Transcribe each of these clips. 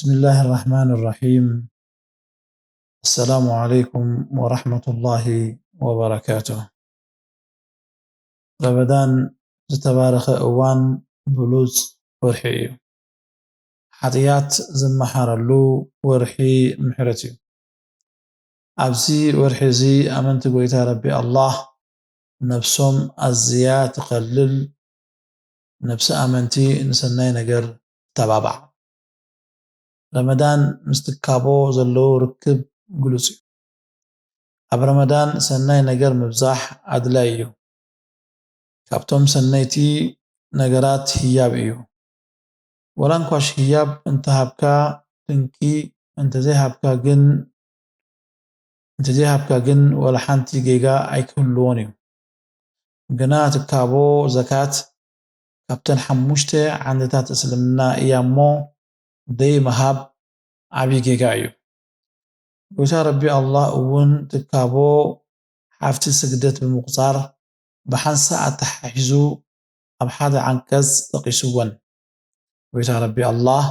بسم الله الرحمن الرحيم. السلام عليكم ورحمة الله وبركاته. ረመዳን ዝተባረኸ እዋን ብሉጽ ወርሒ እዩ። ሓጥያት ዝመሓረሉ ወርሒ ምሕረት እዩ። ኣብዚ ወርሒ እዚ ኣመንቲ ጎይታ ረቢ ኣላህ ነብሶም ኣዝያ ትኸልል፣ ነብሲ ኣመንቲ ንሰናይ ነገር ተባባዕ። ረመዳን ምስ ትካቦ ዘለዎ ርክብ ግሉጽ እዩ። ኣብ ረመዳን ሰናይ ነገር ምብዛሕ ኣድላይ እዩ። ካብቶም ሰነይቲ ነገራት ህያብ እዩ። ወላ እንኳሽ ህያብ እንተሃብካ ድንቂ፣ እንተዘይሃብካ ግን እንተዘይሃብካ ግን ወላ ሓንቲ ጌጋ ኣይክህልዎን እዩ። ግና ትካቦ ዘካት ካብተን ሓሙሽተ ዓንድታት እስልምና እያ እሞ ደይ ምሃብ ዓብዪ ጌጋ እዩ። ጎይታ ረቢ ኣላህ እውን ትካቦ ሓፍቲ ስግደት ብምቑጻር ብሓንሳእ ኣተሓሒዙ ኣብ ሓደ ዓንቀጽ ጠቒስወን። ጎይታ ረቢ ኣላህ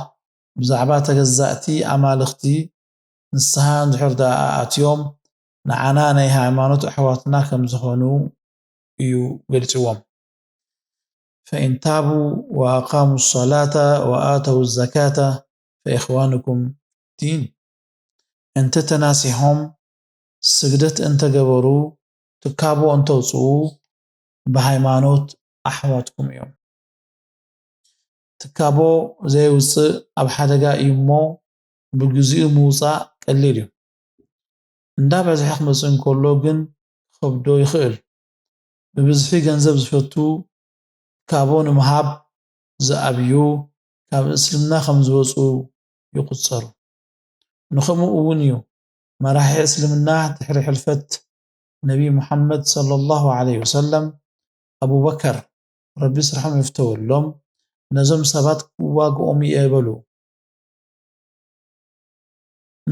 ብዛዕባ ተገዛእቲ ኣማልኽቲ ንስሓ እንድሕር ደኣ ኣትዮም ንዓና ናይ ሃይማኖት ኣሕዋትና ከም ዝኾኑ እዩ ገሊጽዎም። فإن تابوا وأقاموا الصلاة وآتوا الزكاة فإخوانكم في الدين. እንተ ተናሲሖም ስግደት እንተገበሩ ትካቦ እንተውፅኡ ብሃይማኖት ኣሕዋትኩም እዮም። ትካቦ ዘይውፅእ ኣብ ሓደጋ እዩ እሞ ብግዚኡ ምውፃእ ቀሊል እዩ። እንዳ በዝሐ ክመፅእ እንከሎ ግን ክኸብዶ ይኽእል። ብብዝሒ ገንዘብ ዝፈቱ ትካቦ ንምሃብ ዝኣብዩ ካብ እስልምና ከም ዝወፁ ይቑፀሩ። ንኸምኡ እውን እዩ መራሒ እስልምና ድሕሪ ሕልፈት ነቢ ሙሓመድ ሰለላሁ ዐለይሂ ወሰለም ኣቡበከር ረቢ ስርሖም ይፍተወሎም ነዞም ሰባት ክዋግኦም እየ በሉ።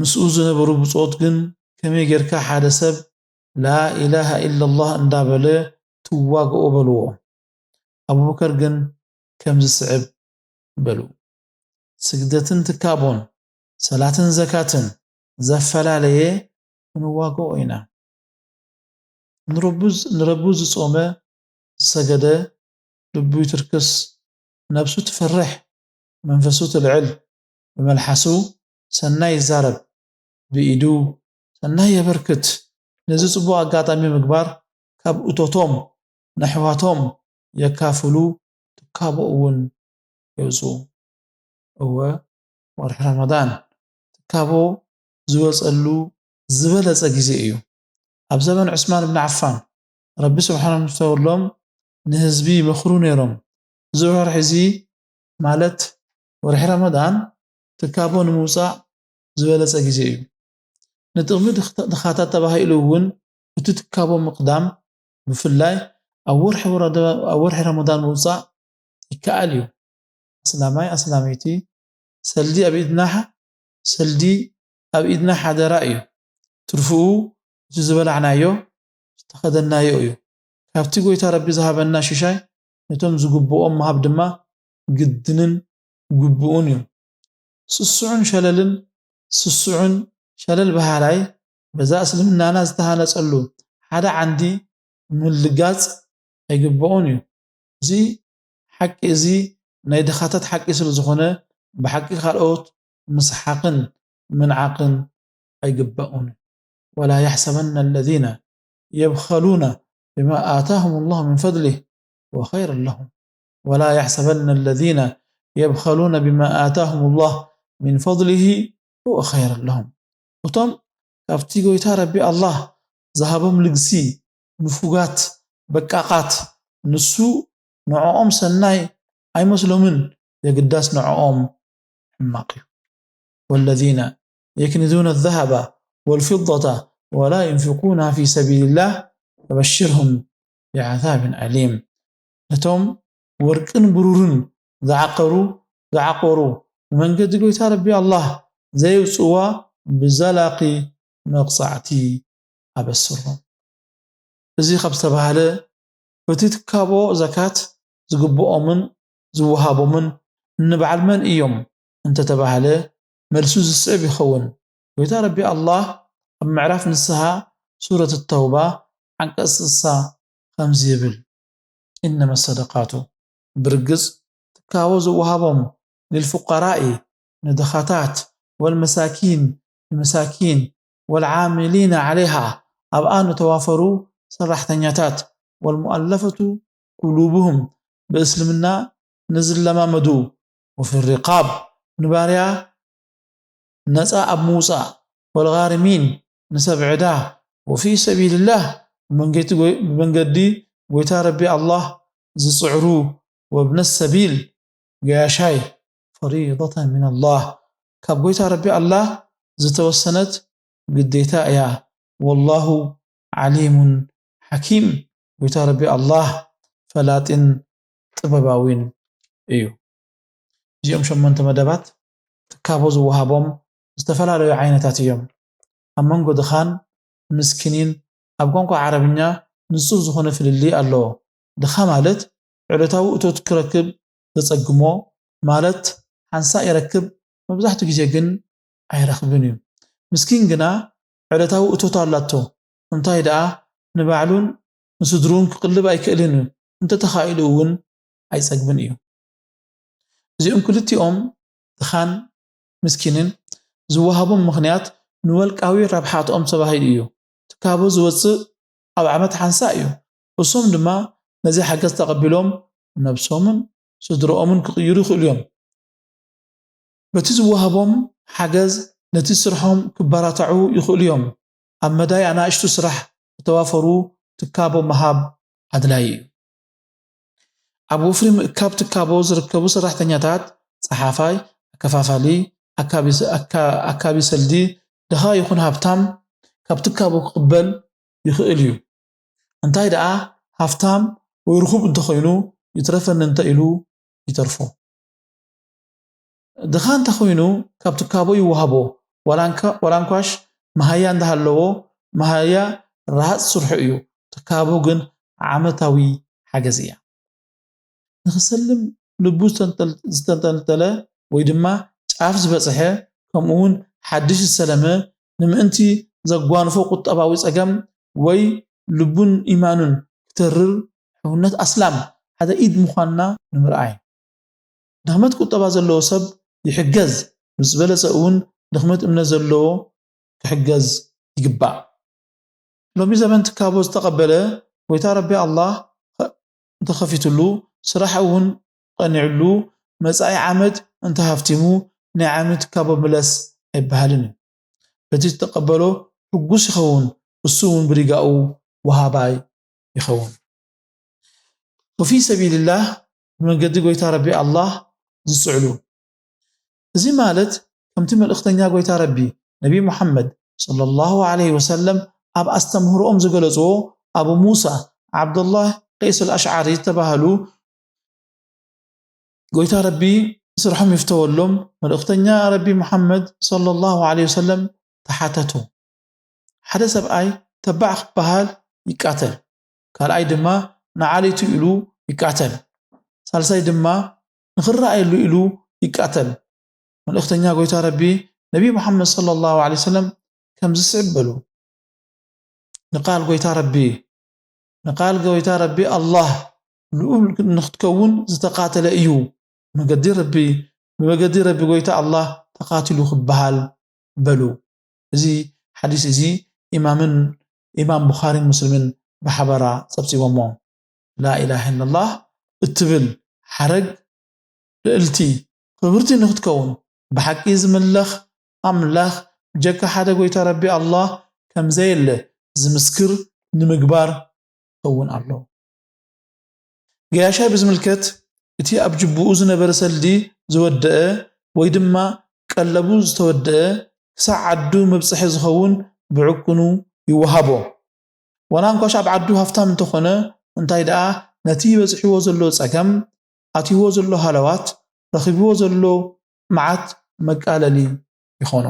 ምስኡ ዝነበሩ ብጾት ግን ከመይ ጌርካ ሓደ ሰብ ላኢላሃ ኢላላህ እንዳበለ ትዋግኦ በልዎ። ኣቡበከር ግን ከምዚ ስዕብ በሉ። ስግደትን ትካቦን ሰላትን ዘካትን ዘፈላለየ ክንዋግኦ ኢና። ንረቡ ንረቡ ዝጾመ ዝሰገደ ልቡ ይትርክስ፣ ነብሱ ትፈርሕ፣ መንፈሱ ትልዕል፣ ብመልሓሱ ሰናይ ይዛረብ፣ ብኢዱ ሰናይ የበርክት። ነዚ ጽቡቕ ኣጋጣሚ ምግባር ካብ እቶቶም ነሕዋቶም የካፍሉ፣ ትካቦ እውን የውጽኡ። እወ፣ ወርሒ ረመዳን ትካቦ ዝወጸሉ ዝበለጸ ግዜ እዩ። ኣብ ዘመን ዑስማን ብን ዓፋን ረቢ ስብሓነ ይፍተወሎም ንህዝቢ ይመኽሩ ነይሮም። እዚ ወርሒ እዚ ማለት ወርሒ ረመዳን ትካቦ ንምውጻእ ዝበለጸ ግዜ እዩ። ንጥቕሚ ድኻታት ተባሂሉ እውን እቲ ትካቦ ምቕዳም ብፍላይ ኣብ ወርሒ ረመዳን ምውጻእ ይከኣል እዩ። ኣስላማይ ኣስላመይቲ ሰልዲ ኣብ ኢድና ሰልዲ ኣብ ኢድና ሓደራ እዩ። ትርፍኡ እቲ ዝበላዕናዮ ዝተኸደናዮ እዩ። ካብቲ ጎይታ ረቢ ዝሃበና ሽሻይ ነቶም ዝግብኦም ምሃብ ድማ ግድንን ግቡኡን እዩ። ስሱዕን ሸለልን ስሱዕን ሸለል በሃላይ በዛ እስልምናና ዝተሃነጸሉ ሓደ ዓንዲ ምልጋጽ ኣይግብኦን እዩ። እዚ ሓቂ እዚ ናይ ድኻታት ሓቂ ስለ ዝኾነ ብሓቂ ካልኦት ምስሓቕን ምንዓቕን ኣይግባኡን። ولا يحسبن الذين يبخلون بما آتاهم الله من فضله هو خير لهم ولا يحسبن الذين يبخلون بما آتاهم الله من فضله هو خير لهم. እቶም ካብቲ ጎይታ ረቢ ኣላህ ዝሃቦም ልግሲ ንፉጋት በቃቓት ንሱ ንዕኦም ሰናይ ኣይመስሎምን የግዳስ ንዕኦም ሕማቕ እዩ። والذين يكنزون الذهب والفضة ولا ينفقونها في سبيل الله فبشرهم بعذاب أليم. ነቶም ወርቅን ብሩርን ዝዓቀሩ ዝዓቆሩ ብመንገዲ ጎይታ ረቢ ኣላህ ዘየውፅዋ ብዘላቂ መቕፃዕቲ ኣበስሮም። እዚ ካብ ዝተባህለ በቲ ትካቦ ዘካት ዝግብኦምን ዝወሃቦምን እንበዓል መን እዮም እንተተባህለ መልሱ ዝስዕብ ይኸውን። ጎይታ ረቢ ኣላህ ኣብ ምዕራፍ ንስሃ ሱረት ተውባ ዓንቀጽ ስሳ ከምዚ ይብል፣ ኢነመ ሰደቃቱ፣ ብርግጽ ትካቦ ዝወሃቦም፣ ልልፉቀራኢ፣ ንድኻታት፣ ወልመሳኪን፣ ንመሳኪን፣ ወልዓሚሊነ ዓለይሃ፣ ኣብኣ ንተዋፈሩ ሰራሕተኛታት፣ ወልሙኣለፈቱ ቁሉብሁም፣ ብእስልምና ንዝለማመዱ፣ ወፊ ሪቃብ፣ ንባርያ ነጻ ኣብ ምውጻእ፣ ወልጋሪሚን፣ ንሰብ ዕዳ፣ ወፊ ሰቢልላህ፣ ብመንገዲ ጎይ-፣ ብመንገዲ ጎይታ ረቢ ኣላህ ዝጽዕሩ፣ ወብነ ሰቢል፣ ገያሻይ፣ ፈሪደተን ሚነላህ፣ ካብ ጎይታ ረቢ ኣላህ ዝተወሰነት ግዴታ እያ። ወላሁ ዓሊሙን ሓኪም፣ ጎይታ ረቢ ኣላህ ፈላጢን ጥበባዊን እዩ። እዚኦም ሸሞንተ መደባት ትካቦ ዝወሃቦም ዝተፈላለዩ ዓይነታት እዮም። ኣብ መንጎ ድኻን ምስኪኒን ኣብ ቋንቋ ዓረብኛ ንጹር ዝኾነ ፍልልይ ኣለዎ። ድኻ ማለት ዕለታዊ እቶት ክረክብ ዘጸግሞ ማለት ሓንሳእ ይረክብ፣ መብዛሕትኡ ግዜ ግን ኣይረኽብን እዩ። ምስኪን ግና ዕለታዊ እቶት ኣላቶ፣ እንታይ ደኣ ንባዕሉን ንስድርኡን ክቕልብ ኣይክእልን እዩ፣ እንተተኻኢሉ እውን ኣይጸግብን እዩ። እዚኦም ክልቲኦም ድኻን ምስኪንን ዝወሃቦም ምኽንያት ንወልቃዊ ረብሓትኦም ተባሂሉ እዩ። ትካቦ ዝወጽእ ኣብ ዓመት ሓንሳእ እዩ። እሶም ድማ ነዚ ሓገዝ ተቐቢሎም ነብሶምን ስድርኦምን ክቕይሩ ይኽእሉ እዮም። በቲ ዝወሃቦም ሓገዝ ነቲ ስርሖም ክበራትዑ ይኽእሉ እዮም። ኣብ መዳይ ኣናእሽቱ ስራሕ ዝተዋፈሩ ትካቦ ምሃብ ኣድላዪ እዩ። ኣብ ወፍሪ ምእካብ ትካቦ ዝርከቡ ሰራሕተኛታት፣ ጸሓፋይ፣ ኣከፋፋሊ፣ ኣካቢ ስ-፣ ኣካ-፣ ኣካቢ ሰልዲ፣ ድኻ ይኹን ሃብታም፣ ካብ ትካቦ ክቕበል ይኽእል እዩ። እንታይ ደኣ ሃብታም ወይ ርኹብ እንተኾይኑ፣ ይትረፈኒ እንተ ኢሉ ይተርፎ። ድኻ እንተኾይኑ ካብ ትካቦ ይወሃቦ፣ ዋላ እንካ-፣ ዋላ እንኳሽ መሃያ እንዳሃለዎ፣ መሃያ ረሃጽ ስርሑ እዩ። ትካቦ ግን ዓመታዊ ሓገዝ እያ። ንኽሰልም ልቡ ዝተንጠል-፣ ዝተንጠልጠለ ወይ ድማ ጫፍ ዝበጽሐ፣ ከምኡ እውን ሓድሽ ዝሰለመ፣ ንምእንቲ ዘጓንፎ ቁጠባዊ ጸገም ወይ ልቡን ኢማኑን ክተርር፣ ሕውነት ኣስላም ሓደ ኢድ ምዃንና ንምርኣይ። ድኽመት ቁጠባ ዘለዎ ሰብ ይሕገዝ፣ ምስ በለጸ እውን ድኽመት እምነት ዘለዎ ክሕገዝ ይግባእ። ሎሚ ዘበን ትካቦ ዝተቐበለ፣ ጎይታ ረቢ ኣላህ ኸ-፣ እንተኸፊትሉ፣ ስራሕ እውን ቀኒዕሉ፣ መጻኢ ዓመት እንተሃፍቲሙ፣ ናይ ዓሚ ትካቦ ምለስ ኣይበሃልን እዩ። በቲ ዝተቐበሎ ሕጉስ ይኸውን፣ እሱ እውን ብሪጋኡ ወሃባይ ይኸውን። ወፊ ሰቢልላህ፣ ብመንገዲ ጎይታ ረቢ ኣላህ ዝጽዕሉ። እዚ ማለት ከምቲ መልእኽተኛ ጎይታ ረቢ ነቢ ሙሓመድ ሰለላሁ ዐለይሂ ወሰለም ኣብ ኣስተምህሮኦም ዝገለጽዎ፣ ኣቡ ሙሳ ዓብደላህ ቀይስ ኣልኣሽዓሪ ዝተባህሉ፣ ጎይታ ረቢ ስርሖም ይፍተወሎም፣ መልእኽተኛ ረቢ ሙሓመድ ሰለላሁ ዐለይሂ ወሰለም ተሓተቱ። ሓደ ሰብኣይ ተባዕ ክበሃል ይቃተል፣ ካልኣይ ድማ ንዓለይቱ ኢሉ ይቃተል፣ ሳልሳይ ድማ ንኽረኣየሉ ኢሉ ይቃተል። መልእኽተኛ ጎይታ ረቢ ነቢ ሙሓመድ ሰለላሁ ዐለይሂ ወሰለም ከምዚ ስዕብ በሉ፣ ንቃል ጎይታ ረቢ፣ ንቃል ጎይታ ረቢ ኣላህ ልኡል ንኽትከውን ዝተቃተለ እዩ። መገዲ ረቢ፣ ብመገዲ ረቢ ጎይታ ኣላህ ተቃቲሉ ክበሃል በሉ። እዚ ሓዲስ እዚ ኢማምን፣ ኢማም ቡኻሪን ሙስሊምን ብሓበራ ጸብጺቦሞ። ላኢላሃ ኢለላህ እትብል ሓረግ ልዕልቲ፣ ክብርቲ ንኽትከውን፣ ብሓቂ ዝምለኽ ኣምላኽ ብጀካ ሓደ ጎይታ ረቢ ኣላህ ከም ዘየለ ዝምስክር ንምግባር ክኸውን ኣለዎ። ገያሻይ ብዝምልከት፣ እቲ ኣብ ጅቡኡ ዝነበረ ሰልዲ ዝወደአ ወይ ድማ ቀለቡ ዝተወደአ፣ ክሳዕ ዓዱ መብጽሒ ዝኸውን ብዕቅኑ ይወሃቦ። ዋላ እንኳሽ ኣብ ዓዱ ሃፍታም እንተኾነ፣ እንታይ ደኣ ነቲ በጺሕዎ ዘሎ ጸገም፣ ኣትይዎ ዘሎ ሃለዋት፣ ረኺብዎ ዘሎ መዓት መቃለሊ ይኾኖ።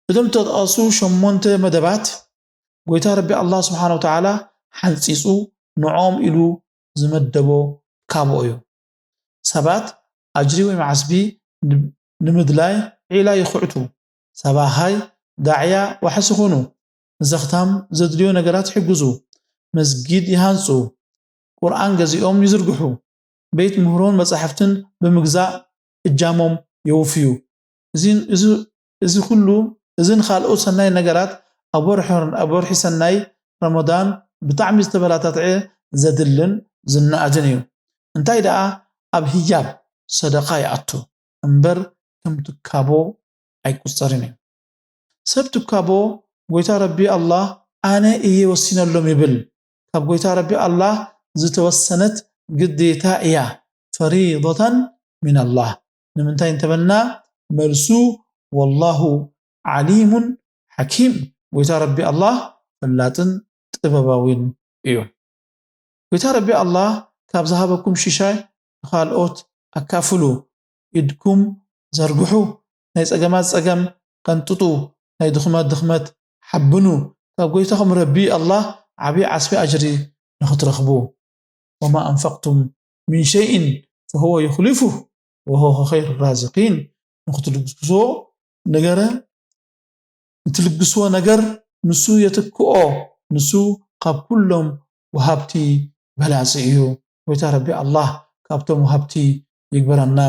እቶም ዝተጠቐሱ ሸሞንተ መደባት፣ ጎይታ ረቢ ኣላህ ስብሓነ ወተዓላ ሓንጺጹ ንዕኦም ኢሉ ዝመደቦ ትካቦ እዩ። ሰባት ኣጅሪ ወይ መዓስቢ ን-፣ ንምድላይ ዒላ ይኹዕቱ፣ ሰባኻይ ዳዕያ ዋሕሲ ኩኑ፣ ንዘኽታም ዘድልዮ ነገራት ይሕግዙ፣ መስጊድ ይሃንጹ፣ ቁርኣን ገዚኦም ይዝርግሑ፣ ቤት ምህሮን መጻሕፍትን ብምግዛእ እጃሞም የውፍዩ። እዚ ኩሉ እዝን ካልኦት ሰናይ ነገራት ኣብ ወርሒ ሰናይ ረመዳን ብጣዕሚ ዝተበላታትዐ ዘድልን ዝነኣድን እዩ። እንታይ ደኣ ኣብ ህያብ ሰደቃ ይኣቱ እምበር ከም ትካቦ ኣይቁጸርን እዩ። ሰብ ትካቦ ጎይታ ረቢ ኣላህ ኣነ እየ ወሲነሎም ይብል። ካብ ጎይታ ረቢ ኣላህ ዝተወሰነት ግዴታ እያ ፈሪዶተን ሚን ኣላህ። ንምንታይ እንተበልና መልሱ ወላሁ ዓሊሙን ሓኪም፣ ጎይታ ረቢ ኣላህ ፈላጥን ጥበባዊን እዩ። ጎይታ ረቢ ኣላህ ካብ ዝሃበኩም ሽሻይ ንኻልኦት ኣካፍሉ፣ ኢድኩም ዘርግሑ፣ ናይ ጸገማት ጸገም ቀንጥጡ፣ ናይ ድኽመት ድኽመት ሓብኑ፣ ካብ ጎይታኹም ረቢ ኣላህ ዓብዪ ዓስቢ ኣጅሪ ንኽትረኽቡ። ወማ ኣንፈቅቱም ሚን ሸይእን ፈሁወ ዩኽሊፉህ ወሁወ ኸይሩ ራዚቂን። ንኽትልግስዎ ነገረ ንትልግስዎ ነገር ንሱ የትክኦ፣ ንሱ ካብ ኩሎም ወሃብቲ በላጺ እዩ። ጎይታ ረቢ ኣላህ ካብቶም ወሃብቲ ይግበረና።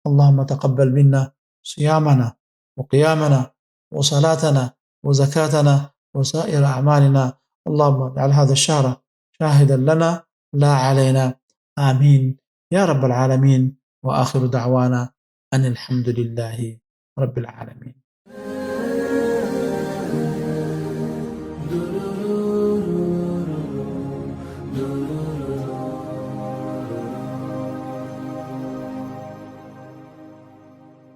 اللهم تقبل منا صيامنا وقيامنا وصلاتنا وزكاتنا وسائر أعمالنا. اللهم اجعل هذا الشهر شاهدا لنا لا علينا. آمين يا رب العالمين. وآخر دعوانا أن الحمد لله رب العالمين.